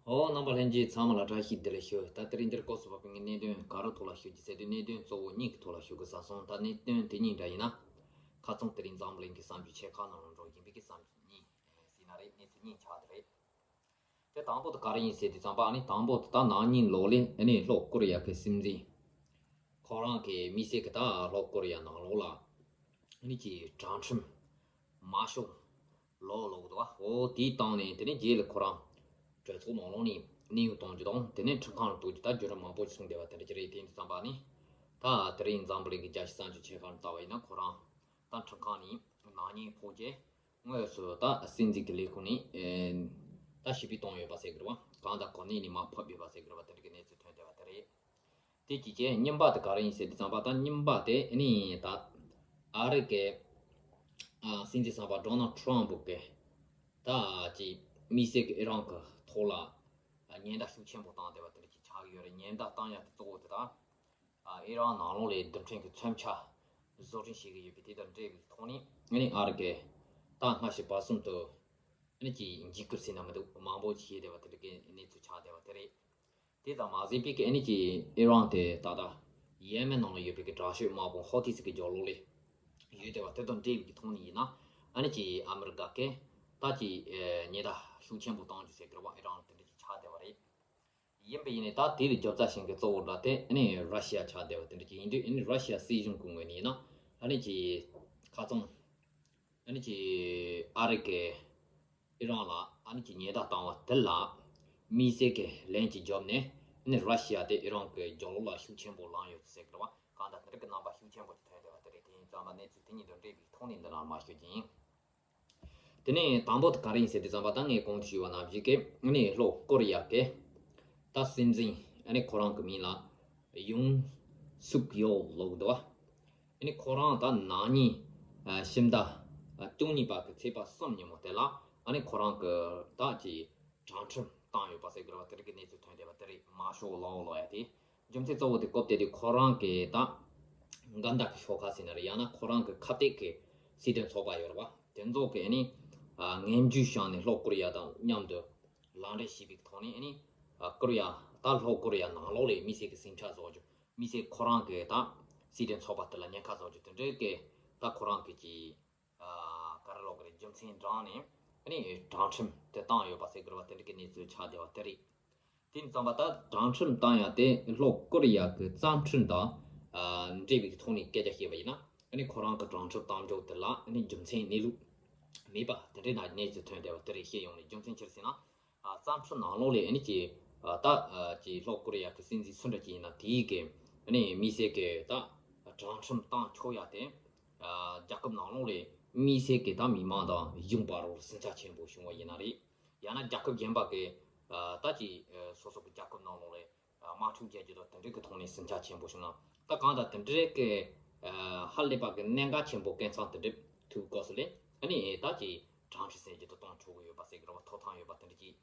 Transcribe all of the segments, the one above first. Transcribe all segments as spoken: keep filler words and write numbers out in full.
ཨོ། རྣམ་པ་ལྷན་རྒྱས་ཚང་མ་ལ་བཀྲ་ཤིས་བདེ་ལེགས་ཞུ། ད་དེ་རིང་འདིར་སྐབས་སུ་བབས་པའི་གནད་དོན་ག་རེ་ཐོག་ལ་ཞུ་རྒྱུ་ཟེར་དུས། གནད་དོན་གཙོ་བོ་གཉིས་ཀྱི་ཐོག་ལ་ཞུ་དགོས་བསམ་སོང་། ད་གནད་དོན་དེ་གཉིས་འདྲ་ཡིན་ན། ཁ་རྩང་དེ་རིང་འཛམ་བུ་གླིང་གི་བསམ་ཚུལ་ཆེ་ཁག་ནང་ལ་འགྲོ་བཞིན་པའི་གི་བསམ་ཚུལ་གཉིས་ཟེར་ན་རེད། གནས་ཚུལ་གཉིས་ཆགས་བསྡད་རེད། དེ་དང་པོ་དེ་ག་རེ་ཡིན་ཟེར་དུས་ཙམ་པ། ཨ་ནི་དང་པོ་དེ་ད་ན་ནིང་ལོ་ལས་ཨ་ནི་ལྷོ་ཀོ་རི་ཡ་གི་སྲིད་འཛིན་ཁོ་རང་གི་མི་སེར་གི་ད་ལྷོ་ཀོ་རི་ཡ་ནང་ལོགས་ལ་ཨ་ནི་ཀྱི་དྲག་ཁྲིམས་མ་ཤོག་ལོག་ལོག་འདུག་བ། འོ་དེའི་སྟེང་ནས་དེ་ནས་རྗེས་ལ་ཁོ་རང་གྲོས་ཚོགས་ནང་ལོགས་ནས་གནས་དབྱུང་གཏོང་རྒྱུ་དང་། དེ་ནས་ཁྲིམས་ཁང་ལ་གཏོགས་རྒྱུ་ད་བརྒྱུད་རིམ་མང་པོ་ཞིག་གསུངས་བསྡད་པ་དེ་འདྲ་ཅིག་རེད། དེ་ཡིན་དུས་ཙམ་པ་ནི་ད་དེ་རིང་འཛམ་བུ་གླིང་གི་རྒྱལ་སྤྱིའི་བསམ་ཚུལ་ཆེ་ཁག་ལ་བལྟ་བ་ཡིན་ན། ཁོ་རང་ད་ཁྲིམས་ཁང་ནས་ནག་ཉེས་ཕོག་རྗེས་དངོས་སུ་ད་སྲིད་འཛིན་གྱི་ལས་ཁུངས་ནས་ཨེ་ད་ཞི་བདེ་བཏང་ཡོད་པ་ཟེར་གི་རེད་བ། གང་ལྟར་གོ་གནས་ནས་མར་ཕབ་ཡོད་པ་ཟེར་གི་རེད་བ། དེ་འདྲ་གི་གནས་ཚུལ་ཐོན་བསྡད་པ་དེ་རེད། དེ་གཅིག་བྱས། གཉིས་པ་དེ་ག་རེ་ཡིན་ཟེར་དུས་ཙམ་པ། ད་གཉིས་པ་དེ་ནི་ད་ཨ་རི་གི་ཨ་སྲིད་འཛིན་གསར་པ་ཌོ་ནལ་ཌི་ཊརམ་ཕི་གི་ད་ཅིག་དམིགས་བསལ་གྱི་ཨི་རན་གྱི་ཐོག་ལ་ཉེན་བརྡ་ཤུགས་ཆེན་པོ་བཏང་བསྡད་པ་དེ་འདྲ་ཅིག་ཆགས་ཀྱི་ཡོད་རེད། ཉེན་བརྡ་བཏང་ཡ་དེ་གཙོ་བོ་དེ་ད་ཨ་ཨི་རན་ནང་ལོགས་ལ་རྡུལ་ཕྲན་གྱི་མཚོན་ཆ་བཟོ་སྐྲུན་བྱེད་ཀྱི་ཡོད་པའི་དེ་དང་འབྲེལ་བའི་ཐོག་ནས་ཨ་ནི་ཨ་རི་གི་ད་སྔ་ཕྱི་བར་གསུམ་དུ་ཨ་ནི་ཅིག་འཇིགས་སྐུལ་ཟེར་ན་མི་འདུག་མང་པོ་བྱས་བསྡད་པ་དེ་འདྲ་གི་གནས་ཚུལ་ཆགས་བསྡད་པ་དེ་རེད། དེ་ཙམ་མ་ཟད་པའི་གི་ཨ་ནི་ཀྱི་ཨི་རན་དེ་ད་ལྟ་ཡེ་མེན་ནང་ལ་ཡོད་པའི་གི་དྲག་ཤོས་དམག་དཔུང་ཧོ་ཐི་སི་གི་རྒྱབ་ལོགས་ལ་ཡོད་བསྡད་པ་དེ་དང་འབྲེལ་བའི་གི་ཐོག་ནས་ཡིན་ན། ཨ་ནི་ཀྱི་ཨ་མི་རི་ཀ་གིས་ད་ཀྱི་ཨེ་ཉེན་བརྡ་ཤུགས་ཆེན་པོ་བཏང་རྒྱུ་ཟེར་གི་རེད་བ། ཨི་རན་དེ་འདྲ་ཅིག་ཆགས་བསྡད་པ་རེད། ཡིན་པ་ཡིན་ནའི་ད་དེ་ལ་རྒྱབ་རྩ་བྱེད་མཁན་གཙོ་བོ་འདྲ་དེ་ཨ་ནི་ར་ཤི་ཡ་ཆགས་བསྡད་པ་དེ་འདྲ་ཅིག་ཡིན་དུས། ཨ་ནི་ར་ཤི་ཡ་སྲིད་གཞུང་གི་ངོས་ནས་ཡིན་ན། ཨ་ནི་ཀྱི་ཁ་རྩང་ཨ་ནི་ཀྱི་ཨ་རི་གིས་ཨི་རན་ལ་ཨ་ནི་ཀྱི་ཉེན་བརྡ་བཏང་བ་དེ་ལ་དམིགས་བསལ་གྱི་ལན་གྱི་རྒྱབ་ནས། ཨ་ནི་ར་ཤི་ཡ་དེ་ཨི་རན་གྱི་རྒྱབ་ལོགས་ལ་ཤུགས་ཆེན་པོ་ལངས་ཡོད་ཟེར་གི་རེད་བ། གང་ལྟར་དེ་འདྲ་གི་རྣམ་པ་ཤུགས་ཆེན་པོ་ཅིག་ཐོན་བསྡད་པ་དེ་རེད། དེ་ཡིན་ཙང་ད་གནས་ཚུལ་དེ་གཉིས་དང་འབྲེལ་བའི་ཐོག་ནས་འདི་ནང་མར་ཞུ་རྒྱུ་ཡིན། དེ་ནས་དང་པོ་དེ་ག་རེ་ཡིན་ཟེར་དུས་ཙམ་པ། ད་ངས་གོང་དུ་ཞུས་པ་ནང་བཞིན་གྱི་ཨ་ནི་ལྷོ་ཀོ་རི་ཡ་གི་ད་སྲིད་འཛིན་ཨ་ནི་ཁོ་རང་གི་མིང་ལ་ཡུན་སུག་ཡོལ་ལབ་འདུག་བ། ཨ་ནི་ཁོ་རང་ད་ན་ནིང་ཨ་ཕྱི་ཟླ་ཨ་བཅུ་གཉིས་པ་གི་ཚེས་པ་གསུམ་ཉིན་མོ་དེ་ལ་ཨ་ནི་ཁོ་རང་གི་ད་ཀྱི་དྲག་ཁྲིམས་བཏང་ཡོད་པ་ཟེར་གི་རེད་བ། དེ་རིགས་ཀྱི་གནས་ཚུལ་ཐོན་བསྡད་པ་དེ་རེད། མར་ཤོག་ལོག་ལོག་ཡ་དེ། རྒྱུ་མཚན་གཙོ་བོ་དེ་སྐབས་དེ་དུས་ཁོ་རང་གི་ད་འགལ་ཟླ་གི་ཤོག་ཁག་ཟེར་ན་རེད། ཡང་ན་ཁོ་རང་གི་ཁ་གཏད་ཀྱི་སྲིད་དོན་ཚོགས་པ་ཡོད་རེད་བ། དེ་ཚོ་གིས་ཨ་ནི་ཨ་ངན་ཇུས་བྱས་ནས་ལྷོ་ཀོ་རི་ཡ་དང་མཉམ་དུ་ལག་འབྲེལ་བྱས་པའི་ཐོག་ནས། ཨ་ནི་ཨ་ཀོ་རི་ཡ་ད་ལྷོ་ཀོ་རི་ཡ་ནང་ལོགས་ལ་དམིགས་བསལ་གྱི་ཟིང་ཆ་བཟོ་རྒྱུ། དམིགས་བསལ་ཁོ་རང་གི་ད་སྲིད་དོན་ཚོགས་པ་དེ་ལ་ཉེན་ཁ་བཟོ་རྒྱུ་དེ་འདྲའི་གི་ད་ཁོ་རང་གི་ཀྱི་ཨ་ག་རེ་ལབ་དགོས་རེད། རྒྱུ་མཚན་དྲངས་ནས་ཨ་ནི་དྲག་ཁྲིམས་དེ་བཏང་ཡོད་པ་ཟེར་གི་རེད་བ། དེ་འདྲ་གི་གནས་ཚུལ་ཆགས་བསྡད་པ་དེ་རེད། དེ་ཙམ་པ་ད་དྲག་ཁྲིམས་བཏང་ཡ་དེ་ལྷོ་ཀོ་རི་ཡ་གི་བཙན་ཁྲིམས་དང་ཨ་འབྲེལ་བའི་ཐོག་ནས་སྐད་ཆ་བཤད་པ་ཡིན་ན། ཨ་ནི་ཁོ་རང་གི་དྲག་ཁྲིམས་བཏང་འཇུག་དེ་ལ་ཨ་ནི་རྒྱུ་མཚན་གནས་ལུགས་མེད་པ་དེ་འདྲའི་ནང་གནས་ཚུལ་ཐོན་བསྡད་པ་དེ་རེད། བཤད་ཡོང་ནས་རྒྱུ་མཚན་ཅི་རེད་ཟེར་ན། ཨ་བཙན་ཁྲིམས་ནང་ལོགས་ལ་ཨ་ནི་ཀྱི་ཨ་ད་ཨ་ཀྱི་ལྷོ་ཀོ་རི་ཡ་གི་སྲིད་འཛིན་སུ་འདྲ་ཅིག་ཡིན་ན་དེའི་གི་ཨ་ནི་དམིགས་བསལ་གི་ད་དྲག་ཁྲིམས་བཏང་ཆོག་ཡ་དེ། ཨ་རྒྱལ་ཁབ་ནང་ལོགས་ལ་དམིགས་བསལ་གི་ད་མི་མང་དང་གཞུང་བར་ལ་ཟིང་ཆ་ཆེན་པོ་བྱུང་བ་ཡིན་ན་རེད། ཡང་ན་རྒྱལ་ཁབ་གཞན་པ་གི་ཨ་ད་ཀྱི་ཨ་སོ་སོ་གི་རྒྱལ་ཁབ་ནང་ལོགས་ལ་ཨ་དམག་འཁྲུག་རྒྱག་རྒྱུ་དང་དེ་འདྲའི་གི་ཐོག་ནས་ཟིང་ཆ་ཆེན་པོ་བྱུང་ན། ད་གང་ལྟར་དེ་འདྲའི་གི་ཨ་ཧ་ལས་པ་གི་གནད་འགག་ཆེན་པོ་སྐད་གསང་དེ་འདྲ་ཐུག་སྐབས་སུ་ལ་ཨ་ནི་ད་ཀྱི་དྲག་ཁྲིམས་ཟེར་རྒྱུ་དེ་གཏོང་ཆོག་གི་ཡོད་པ་ཟེར་གི་རེད་བ། ཐོབ་ཐང་ཡོད་པ་དེ་འདྲ་ཅིག་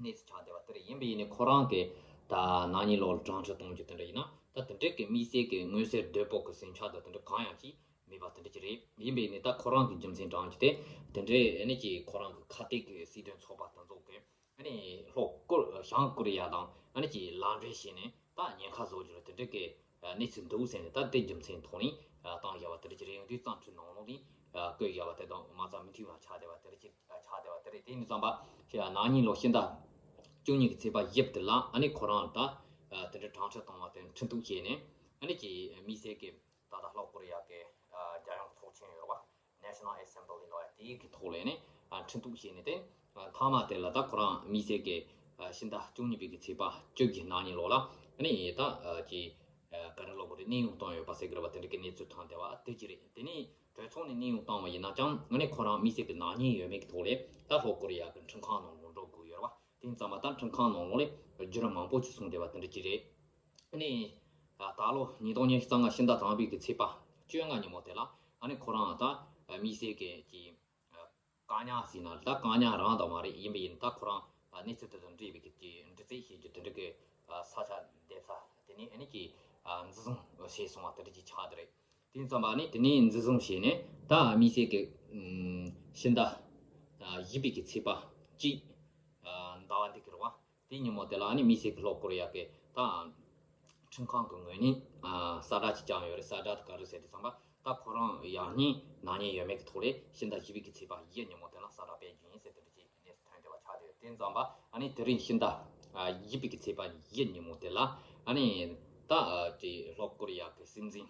གནས་ཚུལ་ཆགས་བསྡད་པ་དེ་རེད། ཡིན་པ་ཡིན་ནའི་ཁོ་རང་གི་ད་ན་ནིང་ལོ་ལ་དྲག་ཁྲིམས་གཏོང་རྒྱུ་དེ་འདྲ་ཡིན་ན། ད་དེ་འདྲའི་གི་དམིགས་བསལ་གི་མངོན་གསལ་དོད་པོ་གི་ཟིང་ཆ་དང་དེ་འདྲ་གང་ཡང་ཅིག་མེད་པ་དེ་འདྲ་ཅིག་རེད། ཡིན་པ་ཡིན་ནའི་ད་ཁོ་རང་གི་རྒྱུ་མཚན་དྲངས་རྒྱུ་དེ། དེ་འདྲའི་ཨ་ནི་ཀྱི་ཁོ་རང་གི་ཁ་གཏད་ཀྱི་སྲིད་དོན་ཚོགས་པ་དེ་ཚོ་གི་ཨ་ནི་ལྷོ་ཀོ་བྱང་ཀོ་རི་ཡ་དང་ཨ་ནི་ཀྱི་ལག་འབྲེལ་བྱས་ནས་ད་ཉེན་ཁ་བཟོ་རྒྱུ་ལ་དེ་འདྲ་གི་གནས་ཚུལ་འདུག་ཟེར་ནས། ད་དེ་རྒྱུ་མཚན་ཐོག་ནས་བཏང་བཞག་པ་དེ་འདྲ་ཅིག་རེད། ཡོང་དུས་བཙན་ཁྲིམས་ནང་ལོགས་ནས་བཀོད་བཞག་པ་དེ་དང་མ་རྩ་མི་མཐུན་པ་ཆགས་བསྡད་པ་དེ་འདྲ་ཅིག་ཆགས་བསྡད་པ་དེ་རེད། དེ་ཡིན་ཙང་པ་ན་ནིང་ལོ་ཕྱི་ཟླ་བཅུ་གཉིས་ཀྱི་ཚེས་པ་བཞི་དེ་ལ་ཨ་ནི་ཁོ་རང་ད་དེ་འདྲ་དྲག་ཁྲིམས་བཏང་བ་དེ་འཁྲུན་གཏུག་བྱས་ནས། ཨ་ནི་ཀྱི་དམིགས་བསལ་གྱི་ད་ལྟ་ལྷོ་ཀོ་རི་ཡ་གི་ཨ་རྒྱལ་ཡོངས་ཚོགས་ཆེན་ཡོད་རེད་བ། National Assembly ལབ་ཡ་དེའི་གི་ཐོག་ལ་ནི་ཨ་འཁྲུན་གཏུག་བྱས་ནས། དེ་ཨ་མཐའ་མ་དེ་ལ་ད་ཁོ་རང་དམིགས་བསལ་གྱི་ཨ་ཕྱི་ཟླ་བཅུ་གཉིས་པའི་གི་ཚེས་པ་བཅུ་བཞི་ན་ནིང་ལོ་ལ་ཨ་ནི་ད་ཨ་ཀྱི་ཨ་ག་རེ་ལབ་དགོས་རེད། གནས་དབྱུང་བཏང་ཡོད་པ་ཟེར་གི་རེད་བ། དེ་འདྲ་གི་གནས་ཚུལ་ཐོན་བསྡད་པ་དེ་ཅིག་རེད། དེ་ནས་གྲོས་ཚོགས་ནས་གནས་དབྱུང་བཏང་བ་ཡིན་ན་ཀྱང་། ཨ་ནི་ཁོ་རང་དམིགས་བསལ་གྱི་ན་ནིང་ཡོད་མེད་ཀྱི་ཐོག་ལ་ད་ལྷོ་ཀོ་རི་ཡ་གི་ཁྲིམས་ཁང་ནང་ལ་འགྲོ་དགོས་ཡོད་རེད་བ། དེ་ཙམ་པ་ད་ཁྲིམས་ཁང་ནང་ལོགས་ལ་བརྒྱུད་རིམ་མང་པོ་ཅིག་གསུངས་བསྡད་པ་དེ་འདྲ་ཅིག་རེད། ཨ་ནི་ད་ལོ་ཉིས་སྟོང་ཉི་ཤུ་རྩ་ལྔ་ཕྱི་ཟླ་དང་པོའི་གི་ཚེས་པ་བཅོ་ལྔ་ཉིན་མོ་དེ་ལ་ཨ་ནི་ཁོ་རང་ད་དམིགས་བསལ་གྱི་ཀྱི་བཀག་ཉར་ཟེར་ན། ད་བཀག་ཉར་རང་དང་མ་རེད། ཡིན་པ་ཡིན་ད་ཁོ་རང་གནས་ཚུལ་དེ་དང་འབྲེལ་བའི་གི་ཀྱི་འདྲི་རྩད་བྱེད་རྒྱུ་དེ་འདྲ་གི་ས་ཆ་བསྡད་ས་དེ་ནས་ཨ་ནི་ཀྱི་འཛིན་བཟུང་བྱས་སོང་བ་དེ་འདྲ་ཅིག་ཆགས་བསྡད་རེད། དེ་ཙམ་པ་ནི་དེ་ནས་འཛིན་བཟུང་བྱས་ནས་ད་དམིགས་བསལ་གྱི་ཕྱི་ཟླ་བཞི་པའི་གི་ཚེས་པ་གཅིག་ཟླ་བ་འདི་གི་རེད་བ། དེའི་ཉིན་མོ་དེ་ལ་ཨ་ནི་དམིགས་བསལ་གྱི་ལྷོ་ཀོ་རི་ཡ་གི་ད་ཁྲིམས་ཁང་གི་ངོས་ནས་ཨ་གསལ་བསྒྲགས་ཅིག་བསྐྱངས་ཡོད་རེད། གསལ་བསྒྲགས་དེ་ག་རེ་ཟེར་དུས་ཙམ་པ། ད་ཁོ་རང་ཡང་སྙིང་ན་ཉེན་ཡོད་མེད་ཀྱི་ཐོག་ལས་ཕྱི་ཟླ་བཞི་པའི་གི་ཚེས་པ་བཞི་ཉིན་མོ་དེ་ལ་གསལ་བསྒྲགས་སྤེལ་རྒྱུ་ཡིན་ཟེར་དེ་འདྲ་ཅིག་གནས་ཚུལ་ཐོན་བསྡད་པ་ཆགས་བསྡད་ཡོད། དེ་ཙམ་པ་ཨ་ནི་དེ་རིང་ཕྱི་ཟླ་བཞི་པའི་གི་ཚེས་པ་བཞི་ཉིན་མོ་དེ་ལ་ཨ་ནི་ད་དེ་ལྷོ་ཀོ་རི་ཡ་གི་སྲིད་འཛིན་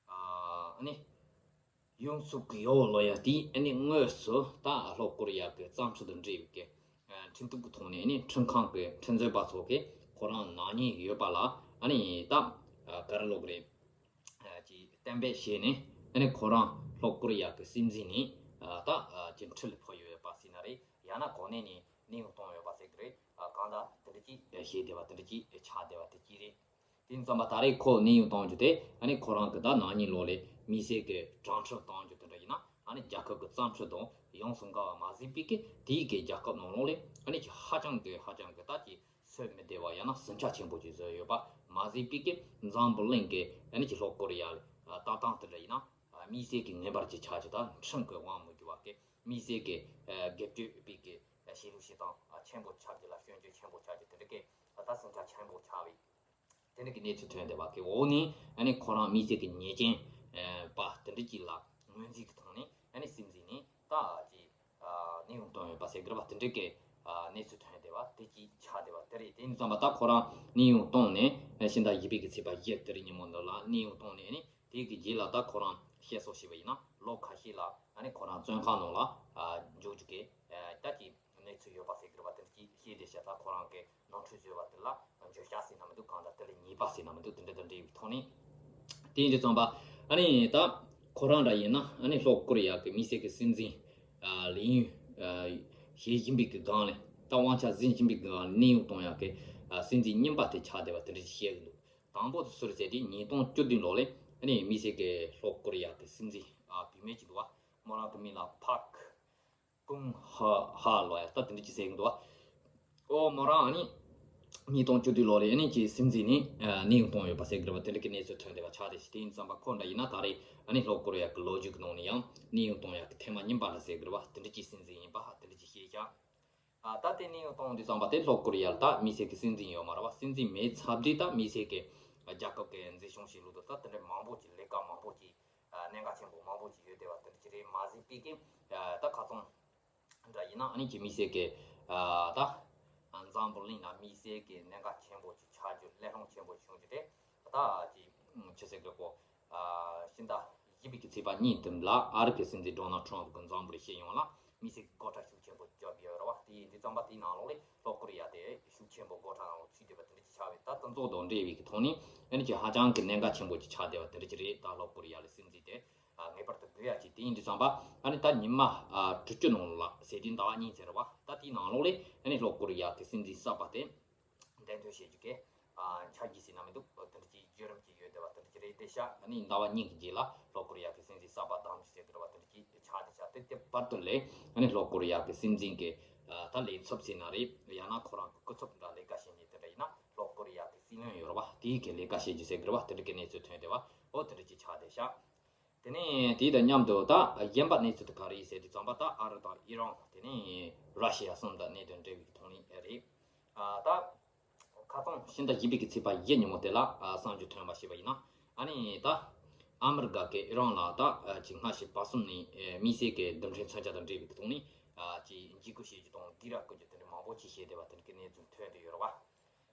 ཨ་ནི་ཡུན་སུག་ཡོ་ལོ་ཡ་དེས་ཨ་ནི་དངོས་སུ་ད་ལྷོ་ཀོ་རི་ཡ་གི་བཙན་འཕྲོད་དང་འབྲེལ་བའི་གི་ཁྲིམས་གཏུག་གི་ཐོག་ནས་ཨ་ནི་ཁྲིམས་ཁང་གི་ཁྲིམས་རྩོད་པ་ཚོ་གིས་ཁོ་རང་ན་ཉེན་ཡོད་པ་ལ་ཨ་ནི་ད་ག་རེ་ལབ་དགོས་རེད། ཀྱིས་གཏན་འབེབས་བྱས་ནས་ཨ་ནི་ཁོ་རང་ལྷོ་ཀོ་རི་ཡ་གི་སྲིད་འཛིན་ནས་ད་ཀྱི་ཁྲིམས་ལ་ཕོག་ཡོད་པ་ཟེར་ན་རེད། ཡང་ན་གོ་གནས་ནས་གནས་དབྱུང་བཏང་ཡོད་པ་ཟེར་གི་རེད། གང་ལྟར་དེ་འདྲ་ཅིག་བྱས་བསྡད་པ་དེ་འདྲ་ཅིག་ཆགས་བསྡད་པ་དེ་གཅིག་རེད། དེ་ཙམ་པ་ད་རེས་ཁོ་གནས་དབྱུང་བཏང་རྒྱུ་དེ་ཨ་ནི་ཁོ་རང་གི་ད་ན་ཉིན་ལོ་ལས་དམིགས་བསལ་གྱི་དྲག་འཕྲུག་གཏོང་རྒྱུ་དེ་འདྲ་ཡིན་ན་ཨ་ནི་རྒྱལ་ཁབ་ཀྱི་བཙན་འཕྲོད་དང་ཡོངས་སུ་འགལ་བ་མ་ཟད་པའི་གི་དེའི་གི་རྒྱལ་ཁབ་ནང་ལོགས་ལས་ཨ་ནི་ཀྱི་ཧ་ཅང་གི་ཧ་ཅང་གི་ད་ཀྱི་སེམས་མི་བདེ་བ་ཡང་ན་ཟིང་ཆ་ཆེན་པོ་ཅིག་བཟོས་ཡོད་པ་མ་ཟད་པའི་གི་འཛམ་བུ་གླིང་གི་ཨ་ནི་ཀྱི་ལྷོ་ཀོ་རི་ཡ་ལ་ལྟ་སྟངས་དེ་འདྲ་ཡིན་ན་དམིགས་བསལ་གྱི་ངེས་པར་གྱི་ཆ་ཅིག་ད་ཁྲིམས་ཀྱི་དབང་མི་འགྱུར་བ་གི་དམིགས་བསལ་གྱི་སྒེར་གཅོད་པའི་གི་བྱེད་ལུགས་བྱེད་སྟངས་ཆེན་པོ་ཆགས་ཀྱི་ལ་སྐྱོན་བརྗོད་ཆེན་པོ་ཆགས་ཀྱི་དེ་འདྲ་གི་ད་ཟིང་ཆ་ཆེན་པོ་ཆགས་པའི་དེ་འདྲ་གི་གནས་ཚུལ་ཐོན་བསྡད་པ་གི་འོག་ནས་ཨ་ནི་ཁོ་རང་དམིགས་བསལ་གྱི་ཉེས་ཅན་པ་དེ་འདྲ་གཅིག་ལ་ངོས་འཛིན་གྱི་ཐོག་ནས་ཨ་ནི་སྲིད་འཛིན་ནས་ད་ཀྱི་གནས་དབྱུང་བཏང་ཡོད་པ་ཟེར་གི་རེད་པ། དེ་འདྲའི་གི་གནས་ཚུལ་ཐོན་བསྡད་པ་དེ་གཅིག་ཆགས་བསྡད་པ་དེ་རེད། དེ་ཡིན་ཙམ་པ་ད་ཁོ་རང་གནས་དབྱུང་བཏང་ནས་ཕྱི་ཟླ་བཞི་པའི་གི་ཚེས་པ་བཞི་དེ་རིང་ཉིན་མོ་འདི་ལ་གནས་དབྱུང་བཏང་ནས་ཨ་ནི་དེའི་གི་རྗེས་ལ་ད་ཁོ་རང་བཤད་སྲོལ་བྱས་པ་ཡིན་ན་ལོ་ཁ་ཤས་ལ་ཨ་ནི་ཁོ་རང་བཙོན་ཁང་ནང་ལ་འཇུག་རྒྱུ་གི་ད་ཀྱི་གནས་ཚུལ་ཡོད་པ་ཟེར་གི་རེད་པ། དེ་འདྲ་ཅིག་བཤད་བསྡད་ཤག་ད་ཁོ་རང་གི་ནོར་འཁྲུལ་བཟོས་པ་དེ་ལ་འགྱོད་བཤགས་ཟེར་ན་མི་འདུག་གང་ལྟར་དེ་ལ་ཉེས་པ་ཟེར་ན་མི་འདུག་དེ་འདྲ་དང་འབྲེལ་བའི་ཐོག་ནས། དེ་ཡིན་དུས་ཙམ་པ་ཨ་ནི་ད་ཁོ་རང་འདྲ་ཡིན་ན་ཨ་ནི་ལྷོ་ཀོ་རི་ཡ་གི་དམིགས་བསལ་གྱི་སྲིད་འཛིན་ལས་ཡུན་བྱེད་བཞིན་པའི་གི་སྒང་ལ་ད་དབང་ཆ་འཛིན་བཞིན་པའི་གི་སྒང་ལ་གནས་དབྱུང་གཏོང་ཡག་གི་སྲིད་འཛིན་རྙིང་པ་དེ་ཆགས་བསྡད་པ་དེ་འདྲ་ཞིག་བཤད་གི་འདུག་དང་པོ་དེ་སུ་རེད་ཟེར་དུས་ཉིས་སྟོང་བཅུ་བདུན་ལོ་ལ་ཨ་ནི་དམིགས་བསལ་གྱི་ལྷོ་ཀོ་རི་ཡ་གི་སྲིད་འཛིན་བུད་མེད་ཅིག་འདུག་བ། མོ་རང་གི་མིང་ལ་ཕག་ཀུང་ཧ་ཧ་ལོ་ཡ་ད་དེ་འདྲ་ཅིག་ཟེར་གི་འདུག་བ། ཨོ་མོ་རང་ཨ་ནི་ཉིས་སྟོང་བཅུ་བདུན་ལོ་ལ་ཨ་ནི་ཀྱི་སྲིད་འཛིན་ནས་གནས་དབྱུང་བཏང་ཡོད་པ་ཟེར་གི་རེད་བ། དེ་འདྲ་གི་གནས་ཚུལ་ཐོན་བསྡད་པ་ཆགས་བསྡད་ཤག་དེ་ཡིན་ཙམ་པ་ཁོ་འདྲ་ཡིན་ན་ད་རེས་ཨ་ནི་ལྷོ་ཀོ་རི་ཡ་གི་ལོ་རྒྱུས་ཀྱི་ནང་ནས་ཡང་གནས་དབྱུང་གཏོང་ཡག་གི་ཐེངས་མ་གཉིས་པ་འདྲ་ཟེར་གི་རེད་བ། དེ་འདྲ་ཅིག་སྲིད་འཛིན་ཡིན་པ་དེ་འདྲ་ཅིག་བཤད་ཤག་ཨ་ད་དེ་གནས་དབྱུང་གཏོང་དུས་ཙམ་པ་དེ་ལྷོ་ཀོ་རི་ཡ་ལ་ད་དམིགས་བསལ་གྱི་སྲིད་འཛིན་ཡོད་མ་རེད་བ། སྲིད་འཛིན་མེད་ཚར་དུས་ད་དམིགས་བསལ་གྱི་རྒྱལ་ཁབ་ཀྱི་འཛིན་སྐྱོང་བྱེད་ལུགས་དང་ད་དེ་འདྲ་མང་པོ་ཅིག་ལས་ཀ་མང་པོ་ཅིག་གནད་འགག་ཆེན་པོ་མང་པོ་ཅིག་ཡོད་བསྡད་པ་དེ་འདྲ་ཅིག་རེད། མ་ཟད་པའི་གི་ད་ཁ་སང་འདྲ་ཡིན་ན་ཨ་ནི་ཀྱི་དམིགས་བསལ་གྱི་ད་འཛམ་བུ་གླིང་ལ་དམིགས་བསལ་གྱི་གནད་འགག་ཆེན་པོ་ཅིག་ཆགས་རྒྱུ་གླེང་སློང་ཆེན་པོ་བྱུང་རྒྱུ་དེ་ད་ཀྱི་ཆི་ཟེར་གི་གོ་ཕྱི་ཟླ་བཞི་པའི་གི་ཚེས་པ་གཉིས་དེ་ལ་ཨ་རི་གི་སྲིད་འཛིན་ཌོ་ནལ་ཊམ་གི་འཛམ་བུ་གླིང་སྤྱི་ཡོངས་ལ་དམིགས་བསལ་གྱི་སྐོར་ར་ཤུགས་ཆེན་པོ་བརྒྱབ་ཡོད་རེད་བ། དེ་ཡིན་དུས་ཙམ་པ་དེའི་ནང་ལོགས་ལས་ལྷོ་ཀོ་རི་ཡ་དེ་ཤུགས་ཆེན་པོ་སྐོར་ར་ནང་ལ་ཚུད་བསྡད་པ་དེ་འདྲ་ཅིག་ཆགས་པས་ད་དེ་ཚོ་དང་འབྲེལ་བའི་གི་ཐོག་ནས་ཨ་ནི་ཀྱི་ཧ་ཅང་གི་གནད་འགག་ཆེན་པོ་ཅིག་ཆགས་བསྡད་པ་དེ་འདྲ་ཅིག་རེད། ད་ལྷོ་ཀོ་རི་ཡ་ལ་སྲིད་འཛིན་དེ་ངེས་པར་དུ་དགོས་ཡ་ཅིག་དེ་ཡིན་དུས་ཙམ་པ་ཨ་ནི་ད་ཉི་མ་དྲུག་ཅུ་ནང་ལ་ཟེར་དུས་ཟླ་བ་གཉིས་ཚར་བ་ད་དེའི་ནང་ལོགས་ལས་ཨ་ནི་ལྷོ་ཀོ་རི་ཡ་གི་སྲིད་འཛིན་གསར་པ་དེ་འདེམས་ཐོན་བྱེད་རྒྱུ་གི་འཆར་གཞི་ཟེར་ན་མི་འདུག་དེ་འདྲ་ཅིག་བརྒྱུད་རིམ་ཅིག་ཡོད་བསྡད་པ་དེ་འདྲ་ཅིག་རེད་བསྡད་ཤག་ཨ་ནི་ཟླ་བ་གཉིས་ཀྱི་རྗེས་ལ་ལྷོ་ཀོ་རི་ཡ་གི་སྲིད་འཛིན་གསར་པ་གདམ་རྒྱུ་ཟེར་གི་རེད་བ། དེ་འདྲ་ཅིག་ཆགས་བསྡད་ཤག་དེ་དེ་བར་དུ་ལས་ཨ་ནི་ལྷོ་ཀོ་རི་ཡ་གི་སྲིད་འཛིན་གི་ད་ལས་ཚབ་ཟེར་ན་རེད། ཡང་ན་ཁོ་རང་གི་སྐུ་ཚབ་འདྲ་ལས་ཀ་བྱེད་མཁན་དེ་འདྲ་ཡིན་ན་ལྷོ་ཀོ་རི་ཡ་གི་སྲིད་བློན་ཡོད་རེད་བ། དེའི་གི་ལས་ཀ་བྱེད་རྒྱུ་ཟེར་གི་རེད་བ། དེ་འདྲ་གི་གནས་ཚུལ་ཐོན་བསྡད་བ། ཨོ་དེ་འདྲ་ཅིག་ཆགས་བསྡད་ཤག་དེ་ནས་དེ་དང་མཉམ་དུ་ད་གཞན་པ་གནས་ཚུལ་དེ་ག་རེ་ཡིན་ཟེར་དུས་ཙམ་པ་ད་ཨ་རི་དང་ཨི་རན་དེ་ནས་ར་ཤི་ཡ་གསུམ་དང་གནད་དོན་འབྲེལ་བའི་ཐོག་ནས་རེད། ཨ་ད་ཁ་སང་ཕྱི་ཟླ་བཞི་པའི་གི་ཚེས་པ་བཞི་ཉིན་མོ་དེ་ལ་ཨ་གསར་འགྱུར་ཐོན་པ་ཞིག་པ་ཡིན་ན་ཨ་ནི་ད་ཨ་མི་རི་ཀ་གི་ཨི་རན་ལ་ད་ཅིག་སྔ་ཕྱི་བར་གསུམ་ནས་དམིགས་བསལ་གི་རྡུལ་ཕྲན་མཚོན་ཆ་དང་འབྲེལ་བའི་གི་ཐོག་ནས་ཅིག་འཇིགས་སྐུལ་བྱེད་རྒྱུ་དང་སྡིགས་ར་བསྐུལ་རྒྱུ་དེ་འདྲ་མང་པོ་ཅིག་བྱས་བསྡད་པ་དེ་འདྲ་གི་གནས་ཚུལ་ཐོན་བསྡད་ཡོད་རེད་བ།